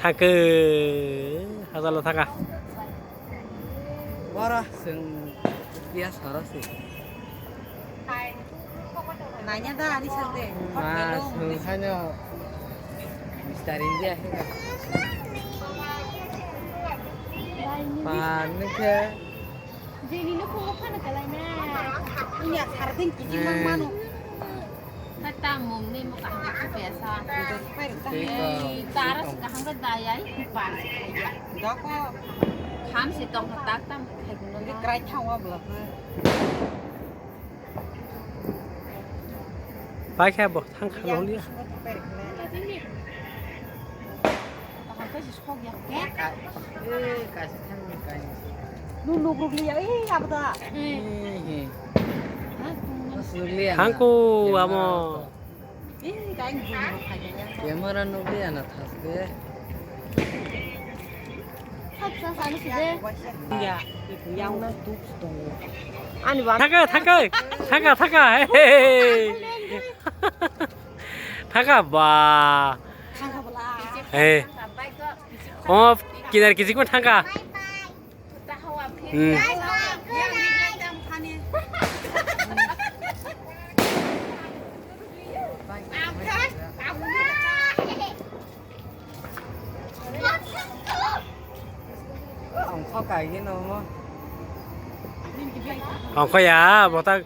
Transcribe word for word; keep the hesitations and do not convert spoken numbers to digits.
Thangkhe hajalo thangkha. Bora seng biya sara se. Nanya da ani sande. Ma sung hanya mistari dia. Pan ke. Jeni no khungo phano kalai na. Iya sardin kiji mang mano. Kata mum ni mo kaham ka pesa. Taras kaham ka dayai. Dako. Kham si tong tak tam. Krai thawa bla. Pai khe bo thang kha nang liya. Nung nuk ruk liya, eh, apa ta? Thangku amo. Camera nuk liya na thaske. Thaka, thaka, thaka, thaka, hey, hey, hey. Thaka ba. Hey. Oh, kinar kisi ko thaka. Hmm. Ongkho ya, botak.